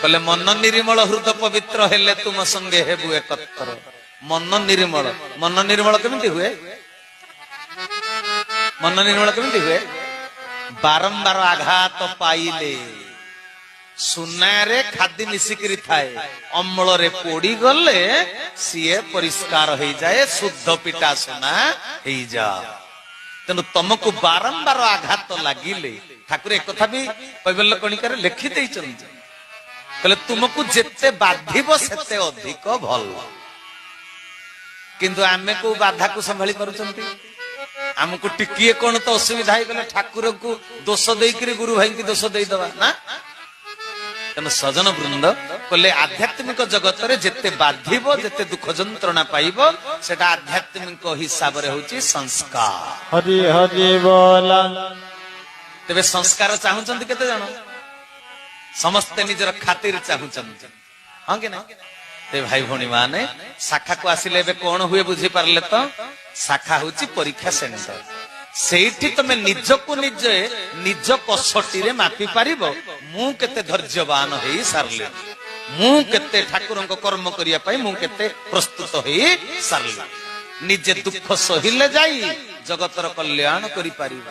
କହିଲେ, ମନ ନିର୍ମଳ ହୃଦ ପବିତ୍ର ହେଲେ ତୁମ ସଙ୍ଗେ ହେବୁ ଏକତ୍ର। ମନ ନିର୍ମଳ, ମନ ନିର୍ମଳ କେମିତି ହୁଏ? ମନ ନିର୍ମଳ କେମିତି ହୁଏ? ବାରମ୍ବାର ଆଘାତ ପାଇଲେ। ସୁନାରେ ଖାଦି ମିଶିକିରି ଥାଏ, ଅମ୍ଳରେ ପୋଡିଗଲେ ସିଏ ପରିଷ୍କାର ହେଇଯାଏ, ଶୁଦ୍ଧ ପିଟା ସୁନା ହେଇଯାଏ। ତେଣୁ ତମକୁ ବାରମ୍ବାର ଆଘାତ ଲାଗିଲେ, ଠାକୁର ଏକଥା ବି କୈବଲ୍ୟ କଣିକାରେ ଲେଖି ଦେଇଛନ୍ତି, କହିଲେ ତୁମକୁ ଯେତେ ବାଧିବ ସେତେ ଅଧିକ ଭଲ। କିନ୍ତୁ ଆମେ କୋଉ ବାଧାକୁ ସମ୍ଭାଳି ପାରୁଛନ୍ତି? ଆମକୁ ଟିକିଏ କଣ ତ ଅସୁବିଧା ହେଇଗଲେ ଠାକୁରଙ୍କୁ ଦୋଷ ଦେଇକିରି ଗୁରୁ ଭାଇଙ୍କୁ ଦୋଷ ଦେଇଦବା ନା। ତେଣୁ ସଜନ ବୃନ୍ଦ, କହିଲେ ଆଧ୍ୟାତ୍ମିକ ଜଗତରେ ଯେତେ ବାଧିବ, ଯେତେ ଦୁଃଖ ଯନ୍ତ୍ରଣା ପାଇବ, ସେଟା ଆଧ୍ୟାତ୍ମିକ ହିସାବରେ ହଉଛି ସଂସ୍କାର। ହରି ହରି ବୋଲ। ତେବେ ସଂସ୍କାର ଚାହୁଁଛନ୍ତି କେତେ ଜଣ? ସମସ୍ତେ ନିଜର ଖାତିର ଚାହୁଁଛନ୍ତି, ହଁ କି ନା? ତେବେ ଭାଇ ଭଉଣୀ ମାନେ, ଶାଖାକୁ ଆସିଲେ ଏବେ କଣ ହୁଏ ବୁଝିପାରିଲେ ତ? ଶାଖା ହଉଛି ପରୀକ୍ଷା ସେଣ୍ଟର। ସେଇଠି ତମେ ନିଜକୁ ନିଜେ ନିଜ କଷଟିରେ ମାପି ପାରିବ, ମୁଁ କେତେ ଧୈର୍ଯ୍ୟବାନ ହେଇ ସାରିଲିଣି, ମୁଁ କେତେ ଠାକୁରଙ୍କ କର୍ମ କରିବା ପାଇଁ ମୁଁ କେତେ ପ୍ରସ୍ତୁତ ହେଇ ସାରିଲିଣି। ନିଜେ ଦୁଃଖ ସହିଲେ ଯାଇ ଜଗତର କଲ୍ୟାଣ କରିପାରିବ।